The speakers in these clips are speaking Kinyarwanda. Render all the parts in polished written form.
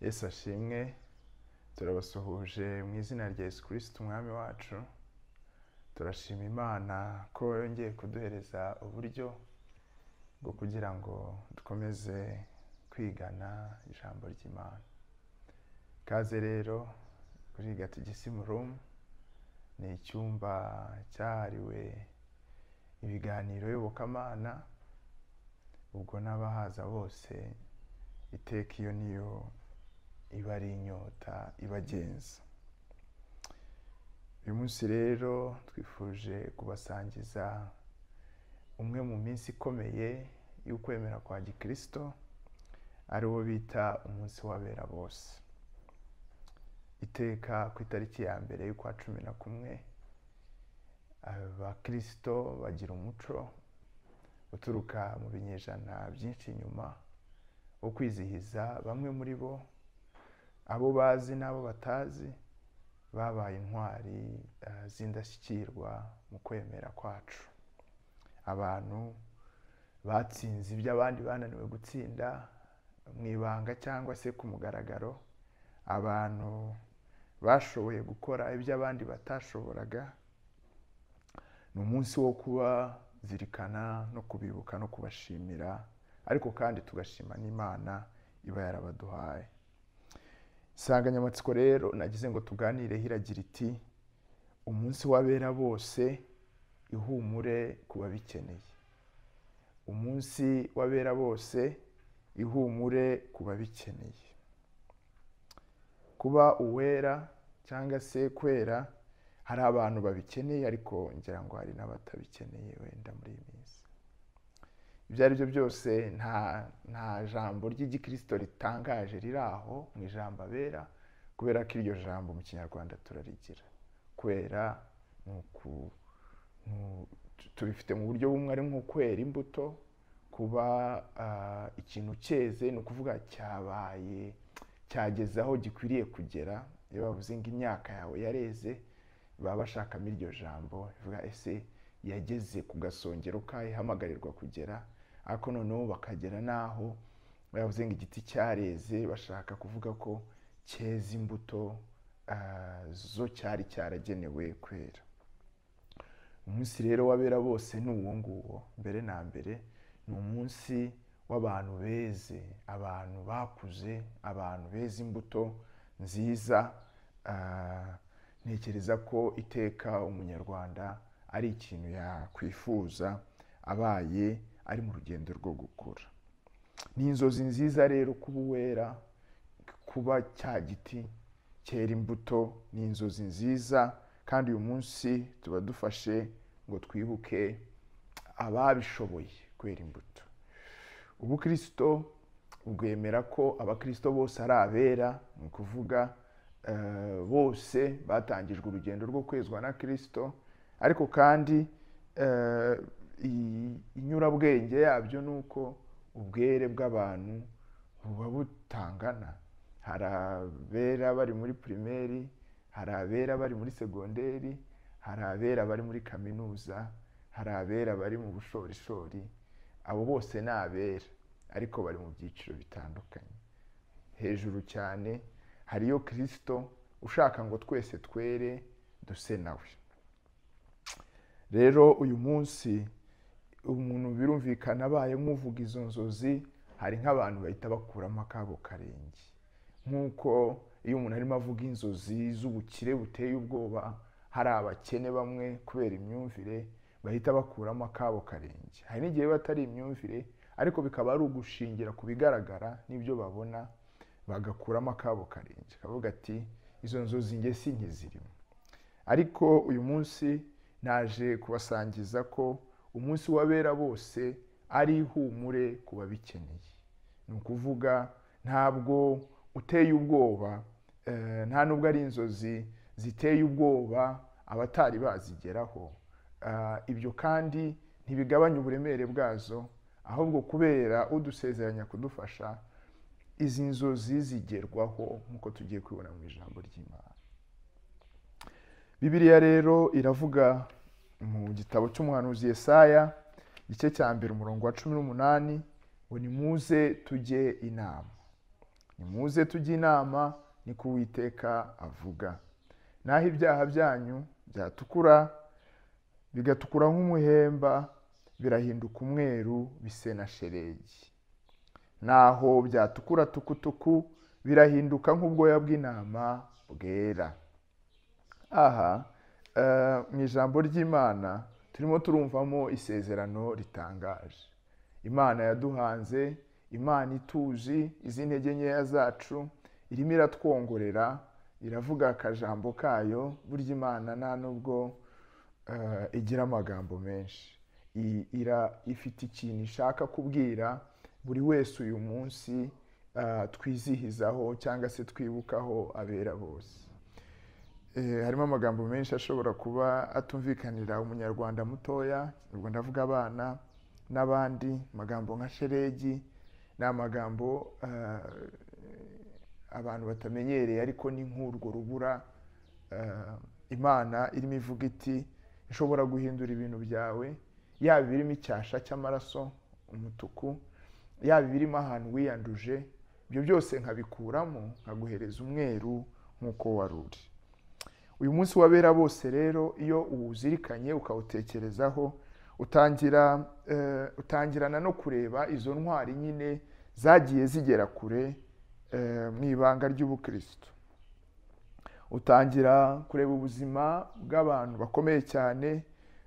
Yesu ashimwe, turabasuhuje mu izina rya Yesu Kristo umwami wacu. Turashima Imana ko yongeye kuduhereza uburyo bwo kugira ngo dukomeze kwigana ijambo ry'Imana. Kaze rero kuri Gatigisimu Room, ni icyumba cyahariwe ibiganiro yobokamana, ubwo n'abahaza bose iteka iyo niyo iba ari inyota ibagenza. Uyu munsi rero twifuje kubasangiza umwe mu minsi ikomeye y'ukwemera kwa Gikristo, ari wo bita umunsi w'abera bose. Iteka ku itariki ya mbere y'ukwa 11, abakristo bagira umuco uturuka mu binyejana byinshi inyuma wo kwizihiza bamwe muri bo, abo bazi n'abo batazi, babaye intwari z'indashyikirwa mu kwemera kwacu. Abantu batsinze ibyo abandi bananiwe gutsinda mu ibanga cyangwa se ku mugaragaro, abantu bashoboye gukora ibyo abandi batashoboraga. Ni umunsi wo kubazirikana no kubibuka no kubashimira, ariko kandi tugashima n'Imana iba yarabaduhaye. Insanganyamatsiko rero nagize ngo tuganireho iragira iti: umunsi w'abera bose, ihumure ku babikeneye. Umunsi w'abera bose, ihumure ku babikeneye. Kuba uwera cyangwa se kwera, hari abantu babikeneye, ariko ngira ngo hari n'abatabikeneye wenda muri iyi minsi. Ibyo ari byo byose, nta jambo ry'igikristo ritangaje riri aho mu ijambo abera, kubera ko iryo jambo mu Kinyarwanda turarigira. Kwera tubifite mu buryo bumwe, ari nko kwera imbuto, kuba ikintu cyeze, ni ukuvuga cyabaye, cyageze aho gikwiriye kugera. Iyo bavuze ngo imyaka yawe yareze, baba bashakamo iryo jambo rivuga ese yageze ku gasongero kayo ihamagarirwa kugera, ariko noneho bakagera n'aho bavuze ngo igiti cyareze, bashaka kuvuga ko cyeze imbuto zo cyari cyaragenewe kwera. Umunsi rero w'abera bose ni uwo nguwo. Mbere na mbere ni umunsi w'abantu beze, abantu bakuze, abantu beze imbuto nziza. Ntekereza ko iteka umunyarwanda ari ikintu yakwifuza abaye ari mu rugendo rwo gukura. Ni inzozi nziza rero kuba uwera, kuba cya giti cyera imbuto, ni inzozi nziza. Kandi uyu munsi tuba dufashe ngo twibuke ababishoboye kwera imbuto. Ubukristo bwemera ko abakristo bose ari abera, ni ukuvuga bose batangijwe urugendo rwo kwezwa na Kristo, ariko kandi inyurabwenge yabyo ni uko ubwere bw'abantu buba butangana. Hari abera bari muri primaire, hari abera bari muri segonderi, hari abera bari muri kaminuza, hari abera bari mu bushorishori. Abo bose ni abera, ariko bari mu byiciro bitandukanye. Hejuru cyane hariyo Kristo ushaka ngo twese twere duse nawe. Rero uyu munsi umuntu birumvikana abaye nk'uvuga izo nzozi, hari nk'abantu bahita bakuramo akabo karenge. Nk'uko iyo umuntu arimo avuga inzozi z'ubukire buteye ubwoba, hari abakene bamwe kubera imyumvire bahita bakuramo akabo karenge. Hari n'igihe batari imyumvire, ariko bikaba ari ugushingira ku bigaragara n'ibyo babona, bagakuramo akabo karenge, kavuga ati izo nzozi nge sinkizirimo. Ariko uyu munsi naje kubasangiza ko umunsi w'abera bose ari ihumure ku babikeneye. Ni ukuvuga ntabwo uteye ubwoba, nta nubwo ari inzozi ziteye ubwoba abatari bazigeraho. Ibyo kandi ntibigabanya uburemere bwazo, ahubwo kubera udusezeranya kudufasha, izi nzozi zigerwaho nk'uko tugiye kubibona mu ijambo ry'Imana. Bibiliya rero iravuga mu gitabo cy'umuhanuzi Yesaya, igice cya 1 umurongo wa 18, ngo nimuze tujye inama. Nimuze tujye inama, niko Uwiteka avuga. Naho ibyaha byanyu byatukura bigatukura nk'umuhemba, birahinduka umweru bise na shelegi. Naho byatukura tukutuku, birahinduka nk'ubwoya bw'intama bwera. Aha mu ijambo ry'Imana turimo turumvamo isezerano ritangaje. Imana yaduhanze, Imana ituzi izi ntege nkeya zacu, irimo iratwongorera, iravuga akajambo kayo. Burya Imana nta nubwo igira amagambo menshi, ifite ikintu ishaka kubwira buri wese uyu munsi twizihizaho cyangwa se twibukaho abera bose. Harimo amagambo menshi ashobora kuba atumvikanira umunyarwanda mutoya, ubwo ndavuga abana n'abandi. Amagambo nka shelegi ni amagambo abantu batamenyereye, ariko ni nk'urwo rubura. Imana irimo ivuga iti ishobora guhindura ibintu byawe, yaba ibirimo icyasha cy'amaraso umutuku, yaba ibirimo ahantu wiyanduje, ibyo byose nkabikuramo nkaguhereza umweru nk'uko wari uri. Uyu munsi w'abera bose rero, iyo uwuzirikanye ukawutekerezaho, utangirana no kureba izo ntwari nyine zagiye zigera kure mu ibanga ry'ubukristo. Utangira kureba ubuzima bw'abantu bakomeye cyane,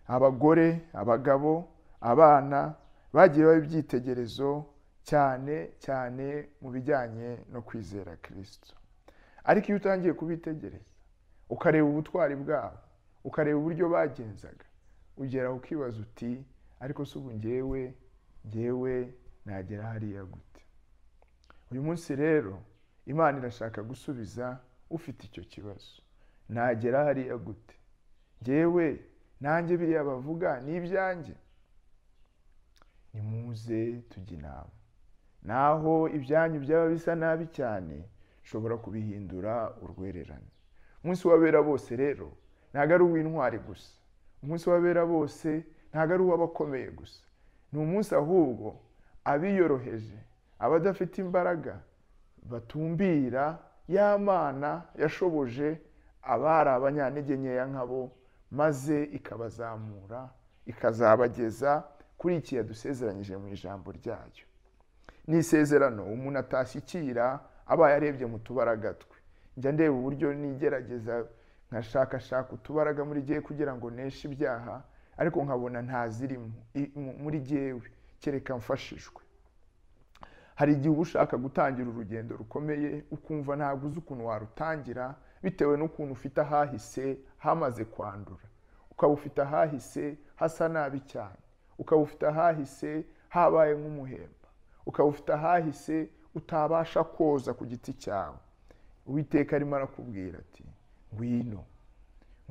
abagore, abagabo, abana, bagiye baba ibyitegerezo cyane cyane mu bijyanye no kwizera Kristo. Ariko iyo utangiye kubitegereza, ukareba ubutwari bwabo, ukareba uburyo bagenzaga, ugera ukibaza uti ariko se ubu njyewe nagera hariya gute? Uyu munsi rero Imana irashaka gusubiza ufite icyo kibazo. Nagera hariya gute? Njyewe nanjye biriya bavuga ni ibyanjye. Nimuze tujye inama. Naho ibyanyu byaba bisa nabi cyane, nshobora kubihindura urwererane. Umunsi w'abera bose rero ntabwo ari uw'intwari gusa. Umunsi w'abera bose ntabwo ari uw'abakomeye gusa. Ni umunsi ahubwo abiyoroheje, abadafite imbaraga, batumbira ya Mana yashoboje abari abanyantege nkeya nkabo, maze ikabazamura, ikazabageza kuri iki yadusezeranyije mu ijambo ryayo. Ni isezerano umuntu atashyikira abaye arebye mu tubaraga twe. Njya ndeba uburyo nigerageza nkashakashaka utubaraga muri gihe kugira ngo neshe ibyaha, ariko nkabona ntazirimo muri jyewe, kereka mfashijwe. Hari igihe uba ushaka gutangira urugendo rukomeye, ukumva ntabwo uzi ukuntu warutangira bitewe n'ukuntu ufite ahahise hamaze kwandura, ukaba ufite ahahise hasa nabi cyane, ukaba ufite ahahise habaye nk'umuhemba, ukaba ufite ahahise utabasha koza ku giti cyawe. Uwiteka arimo arakubwira ati ngwino,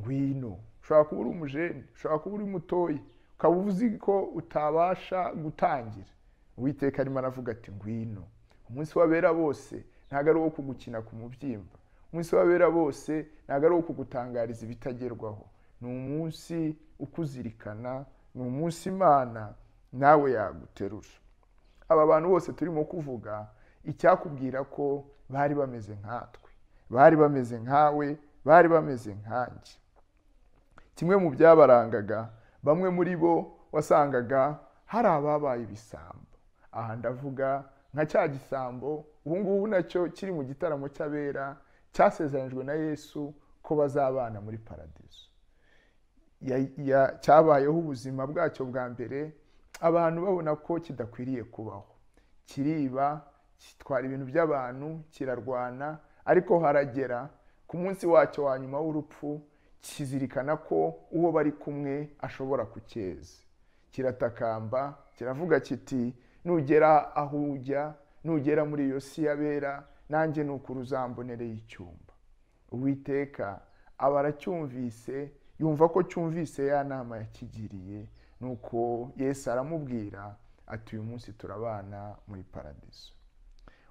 ngwino. Ushobora kuba uri umujene, ushobora kuba uri mutoya, ukaba uzi ko utabasha gutangira. Uwiteka arimo aravuga ati ngwino. Umunsi w'abera bose ntabwo ari uwo kugukina ku mubyimba. Umunsi w'abera bose ntabwo ari uwo kugutangariza ibitagerwaho. Ni umunsi ukuzirikana, ni umunsi Imana nawe yaguterura. Aba bantu bose turimo kuvuga, icyakubwira ko bari bameze nkatwe, bari bameze nkawe, bari bameze nkanjye. Kimwe mu byabarangaga, bamwe muri bo wasangaga hari ababaye ibisambo. Aha ndavuga nka cya gisambo ubu ngubu nacyo kiri mu gitaramo cy'abera cyasezeranyijwe na Yesu ko bazabana muri paradiso. Cyabayeho ubuzima bwacyo bwa mbere, abantu babona ko kidakwiriye kubaho. Kiriba, kitwara ibintu by'abantu, kirarwana, ariko haragera ku munsi wacyo wa nyuma w'urupfu kizirikana ko uwo bari kumwe ashobora kucyeza. Kiratakamba, kiravuga kiti nugera aho ujya, nugera muri iyo si y'abera, nanjye nukuri uzambonereye icyumba. Uwiteka aba aracyumvise, yumva ko cyumvise ya nama yakigiriye. Nuko Yesu aramubwira ati uyu munsi turabana muri paradiso.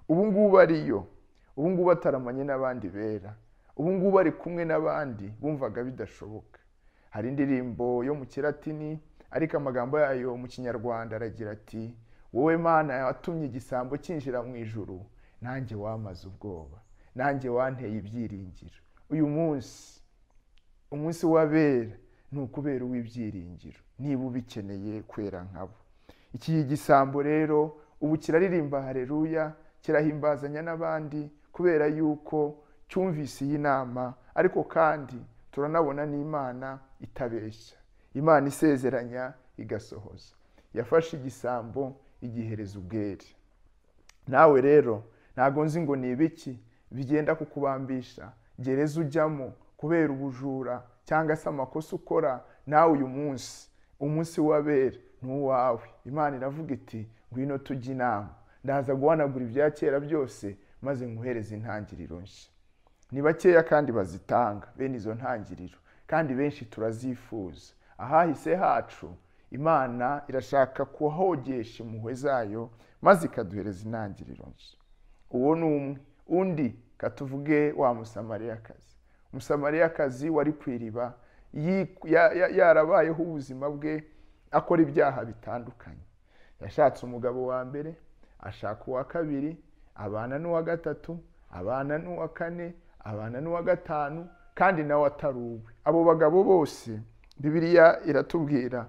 Ubu ngubu ariyo, ubu ngubu ataramanye n'abandi bera, ubu ngubu ari kumwe n'abandi bumvaga bidashoboka. Hari indirimbo yo mu Kilatini, ariko amagambo yayo mu Kinyarwanda aragira ati wowe Mana yatumye igisambo cyinjira mu ijuru, Nanjye wamaze ubwoba, nanjye wanteye ibyiringiro. Uyu munsi, umunsi w'abera, ni ukubera uw'ibyiringiro, niba ubikeneye kwera nkabo. Iki gisambo rero ubu kiraririmba haleluya, kirahimbazanya n'abandi kubera yuko cyumvise iyi nama. Ariko kandi turanabona n'Imana itabeshya, Imana isezeranya igasohoza. Yafashe igisambo igihereza ubwere. Nawe rero ntago nzi ngo ni ibiki bigenda kukubambisha gereza ujyamo kubera ubujura cyangwa se amakosa ukora. Nawe uyu munsi, umunsi w'abera ni uwawe. Imana iravuga iti ngwino tujye inama, ndaza guhanagura ibya kera byose maze nkuhereze intangiriro nshya. Ni bakeya kandi bazitanga bene izo ntangiriro, kandi benshi turazifuza. Ahahise hacu Imana irashaka kuhogesha impuhwe zayo maze ikaduhereza intangiriro nshya. Uwo ni umwe. Undi katuvuge wa Musamariyakazi. Umusamariyakazi wari ku iriba, yarabayeho ubuzima bwe akora ibyaha bitandukanye. Yashatse umugabo wa mbere, ashaka uwa kabiri, abana n'uwa gatatu, abana n'uwa kane, abana n'uwa gatanu, kandi nawe atari uwe. Abo bagabo bose Bibiliya iratubwira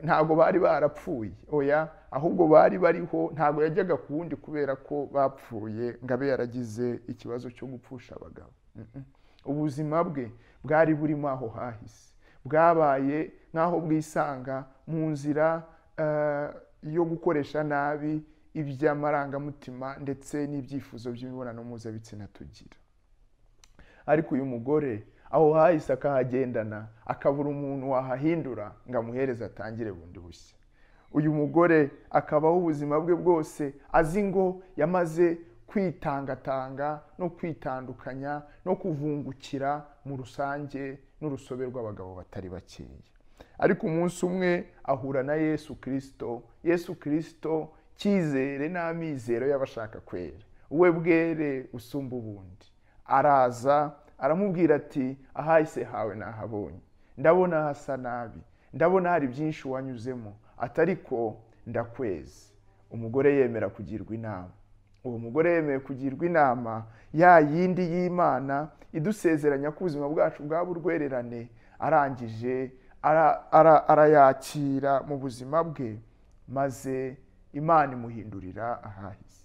ntago bari barapfuye, oya, ahubwo bari bariho, ntago yajyaga ku wundi kubera ko bapfuye ngo abe yaragize ikibazo cyo gupfusha abagabo. Ubuzima bwe bwari burimo aho hahise, bwabaye nk'aho bwisanga mu nzira yo gukoresha nabi iby'amarangamutima ndetse n'ibyifuzo by'imibonano mpuzabitsina tugira. Ariko uyu mugore aho hahise akahagendana, akabura umuntu wahahindura ngo amuhereze atangire bundi bushya. Uyu mugore akabaho ubuzima bwe bwose azi ngo yamaze kwitangatanga no kwitandukanya no kuvungukira mu rusange n'urusobe rw'abagabo batari bakeya. Ariko umunsi umwe ahura na Yesu Kristo. Yesu Kristo cyizere n'amizero y'abashaka kwera, we bwere usumba ubundi. Araza aramubwira ati ahahise hawe nahabonye, ndabona hasa nabi, ndabona hari byinshi wanyuzemo, atariko ndakwezi. Umugore yemera kugirwa inama. Uwo mugore yemeye kugirwa inama ya yindi y'Imana idusezeranya ko ubuzima bwacu bwaba urwererane. Arangije arayakira mu buzima bwe, maze Imana imuhindurira ahahise.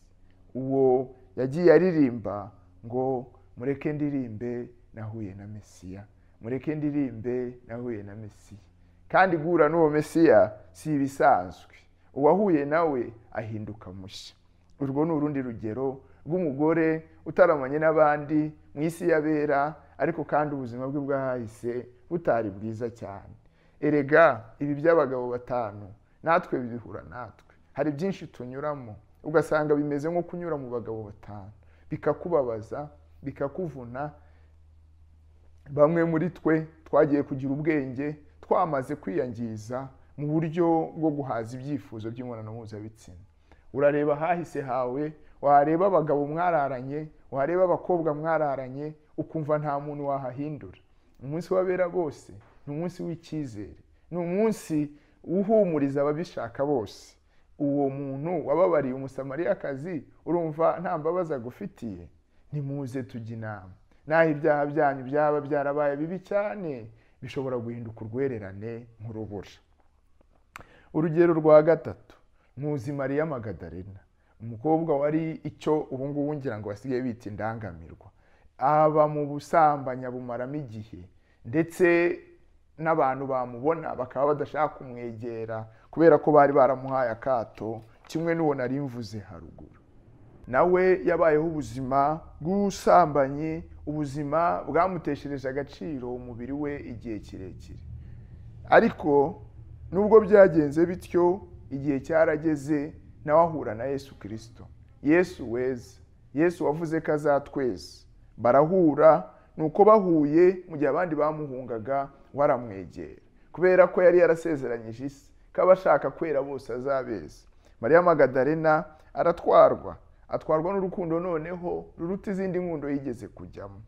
Uwo yagiye aririmba ngo mureke ndirimbe nahuye na Mesiya, mureke ndirimbe nahuye na Mesiya. Kandi guhura n'uwo Mesiya si ibisanzwe, uwahuye nawe ahinduka mushya. Urwo ni urundi rugero rw'umugore utaramanye n'abandi mu isi y'abera, ariko kandi ubuzima bwe bwahahise butari bwiza cyane. Erega ibi by'abagabo batanu natwe bihura natwe. Hari byinshi tunyuramo ugasanga bimeze nko kunyura mu bagabo batanu, bikakubabaza, bikakuvuna. Bamwe muri twe twagiye kugira ubwenge twamaze kwiyangiza mu buryo bwo guhaza ibyifuzo by'imibonano mpuzabitsina. Urareba hahise hawe, wareba abagabo mwararanye, wareba abakobwa mwararanye, ukumva nta muntu wahahindura. Umunsi w'abera bose ni umunsi w'icyizere, ni umunsi uhumuriza ababishaka bose. Uwo muntu wababariye Umusamariyakazi, urumva nta mbabazi agufitiye? Nimuze tujye inama. Naho ibyaha byanyu byaba byarabaye bibi cyane, bishobora guhinduka urwererane nk'urubura. Urugero rwa gatatu, muzi Mariya Magadalena, umukobwa wari icyo ubu ngubu ngira ngo basigaye bita indangamirwa. Aba mu busambanyi bumaramo igihe, ndetse n'abantu bamubona bakaba badashaka kumwegera kubera ko bari baramuhaye akato, kimwe n'uwo nari mvuze haruguru. Nawe yabayeho ubuzima bw'ubusambanyi, ubuzima bwamuteshereje agaciro umubiri we igihe kirekire. Ariko nubwo byagenze bityo, igihe cyarageze nawe ahura na Yesu Kristo. Yesu weza, Yesu wavuze ko azatweza. Barahura, nuko bahuye mu gihe abandi bamuhungaga waramwegera, kubera ko yari yarasezeranyije isi ko abashaka kwera bose azabeza. Mariya Magadalena aratwarwa, atwarwa n'urukundo noneho ruruta izindi nkundo yigeze kujyamo.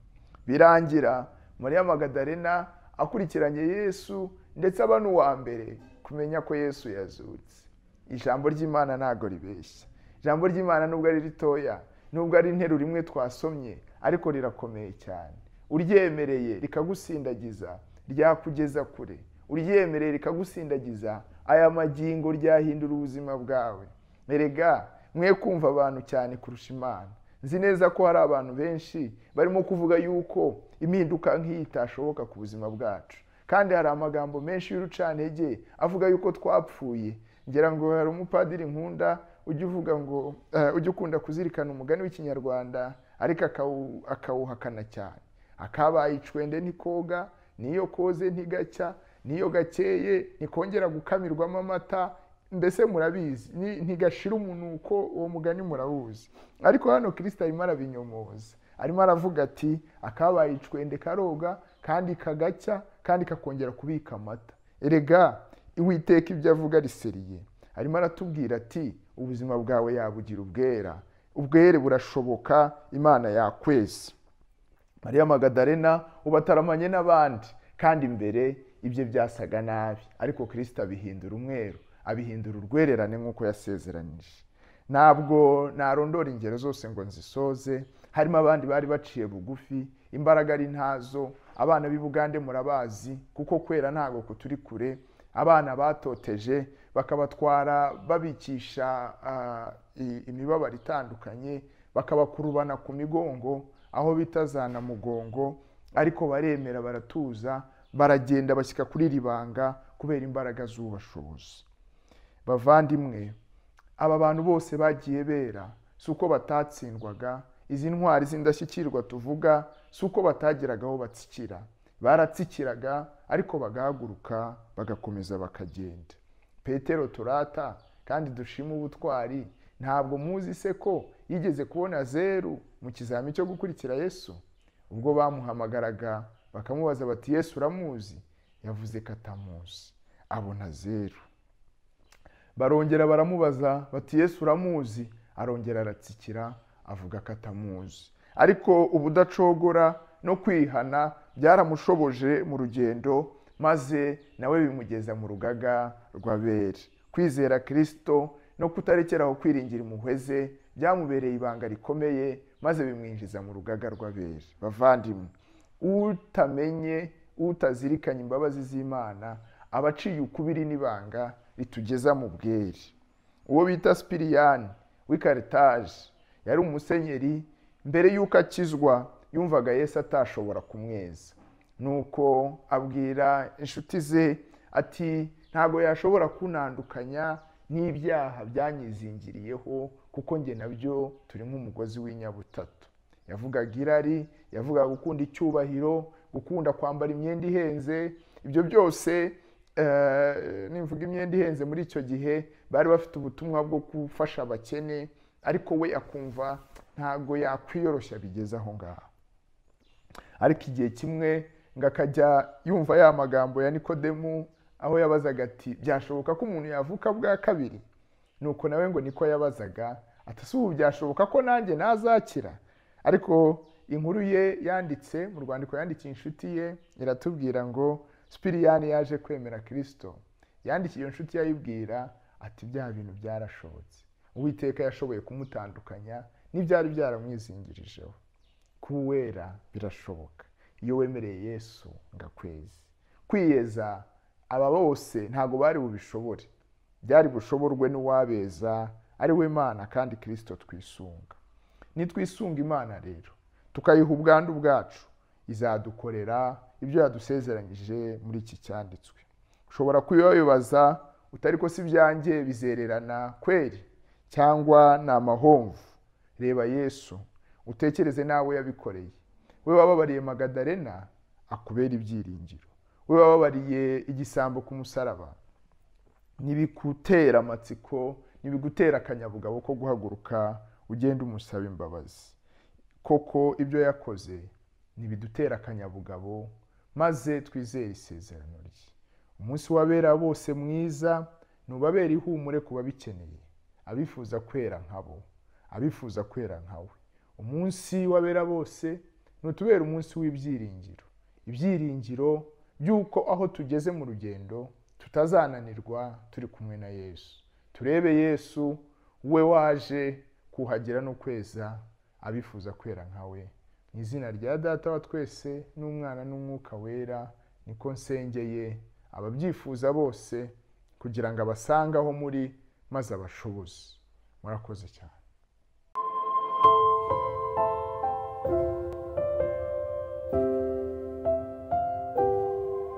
Birangira Mariya Magadalena akurikiranye Yesu, ndetse aba n'uwa mbere kumenya ko Yesu yazutse. Ijambo ry'Imana ntago ribeshya. Ijambo ry'Imana nubwo ari ritoya Nubwo ari interuro imwe twasomye, ariko rirakomeye cyane. Uryemereye rikagusindagiza, ryakugeza kure. Uryemereye rikagusindagiza, aya magingo ryahindura ubuzima bwawe. Erega mwe kumva abantu cyane kurusha Imana. Nzi neza ko hari abantu benshi barimo kuvuga yuko impinduka nk'iyi itashoboka ku buzima bwacu, kandi hari amagambo menshi y'urucantege avuga yuko twapfuye. Ngira ngo hari umupadiri nkunda ujya uvuga ngo ujya ukunda kuzirikana umugani w'ikinyarwanda, ariko akawuhakana cyane. Akabaye icwende ntikoga, niyo koze ntigacya, niyo gakeye ntikongera gukamirwamo amata. Mbese murabizi, ntigashira umunuko, uwo mugani murawuzi. Ariko hano Kristo arimo arabinyomoza, arimo aravuga ati akabaye icwende karoga kandi kagacya kandi kakongera kubika amata. Erega Uwiteka ibyo avuga riseriye. Arimo aratubwira ati ubuzima bwawe yabugira ubwera, ubwere burashoboka, Imana yakweza. Mariya Magadalena ubataramanye n'abandi, kandi imbere ibyo byasaga nabi, ariko Kristo abihindura umweru, abihindura urwererane nk'uko yasezeranije. Ntabwo narondora ingero zose ngo nzisoze. Harimo abandi bari baciye bugufi, imbaraga ari ntazo. Abana b'i Bugande murabazi, kuko kwera ntabwo kuturi kure. Abana batoteje bakabatwara babikisha imibabaro itandukanye, bakabakurubana ku migongo aho bita za Namugongo, ariko baremera baratuza, baragenda bashyika kuri ribanga kubera imbaraga z'ubashobozi. Bavandimwe, aba bantu bose bagiye bera, si uko batatsindwaga. Izi ntwari z'indashyikirwa tuvuga, si uko batageraga aho batsikira, baratsikiraga ariko bagahaguruka bagakomeza bakagenda. Petero turata kandi dushima ubutwari, ntabwo muzi se ko yigeze kubona zeru mu kizami cyo gukurikira Yesu? Ubwo bamuhamagaraga bakamubaza bati Yesu uramuzi? Yavuze ko atamuzi, abona zeru. Barongera baramubaza bati Yesu uramuzi? Arongera aratsikira avuga ko atamuzi. Ariko ubudacogora no kwihana byaramushoboje mu rugendo, maze nawe bimugeza mu rugaga rw'abera. Kwizera Kristo no kutarekeraho kwiringira impuhwe ze byamubereye ibanga rikomeye, maze bimwinjiza mu rugaga rw'abera. Bavandimwe, utamenye utazirikanye imbabazi z'Imana aba aciye ukubiri n'ibanga ritugeza mu bwere. Uwo bita Sipiriyani w'i Karitaje yari umusenyeri. Mbere y'uko akizwa yumvaga Yesu atashobora kumweza, nuko abwira inshuti ze ati ntabwo yashobora kunandukanya n'ibyaha byanyizingiriyeho, kuko njye nabyo turi nk'umugozi w'inyabutatu. Yavugaga irari, yavugaga gukunda icyubahiro, gukunda kwambara imyenda ihenze. Ibyo byose, nimvuga imyenda ihenze muri icyo gihe bari bafite ubutumwa bwo gufasha abakene, ariko we akumva ntago yakwiyoroshya bigeze aho ngaho. Ariko igihe kimwe ngo akajya yumva ya magambo ya Nikodemu, aho yabazaga ati byashoboka ko umuntu yavuka bwa kabiri? Nuko nawe ngo niko yabazaga ati si ubu byashoboka ko nanjye nazakira? Ariko inkuru ye yanditse mu rwandiko yandikiye inshuti ye iratubwira ngo Sipiriyani yaje kwemera Kristo. Yandikiye iyo nshuti yayibwira ati bya bintu byarashobotse, Uwiteka yashoboye kumutandukanya n'ibyari byaramwizingirijeho. Kuba uwera birashoboka iyo wemereye Yesu ngakwezi. Kwiyeza aba bose ntago bari bubishobore, byari bushoborwe n'uwabeza ari we Mana kandi Kristo twisunga. Nitwisunga Imana rero tukayiha ubwandu bwacu, izadukorera ibyo yadusezeranyije muri iki cyanditswe. Ushobora kuyobaza utari ko si byanjye bizererana kweri cyangwa ni amahomvu. Reba Yesu, utekereze nawe yabikoreye. We wababariye Magadalena akubera ibyiringiro, we wababariye igisambo ku musaraba. Nibikutera amatsiko, nibigutera akanyabugabo ko guhaguruka ugenda umusaba imbabazi. Koko ibyo yakoze nibidutera akanyabugabo, maze twizere isezerano rye. Umunsi wabera bose mwiza nubabera ihumure ku babikeneye, abifuza kwera nkabo, abifuza kwera nkawe. Umunsi wabera bose nutubera umunsi w'ibyiringiro, ibyiringiro by'uko aho tugeze mu rugendo tutazananirwa turi kumwe na Yesu. Turebe Yesu we waje kuhagira no kweza abifuza kwera nkawe. Mu izina rya Data wa twese n'Umwana n'Umwuka Wera, niko nsengeye ababyifuza bose, kugira ngo abasange aho muri maze abashoboze. Murakoze cyane.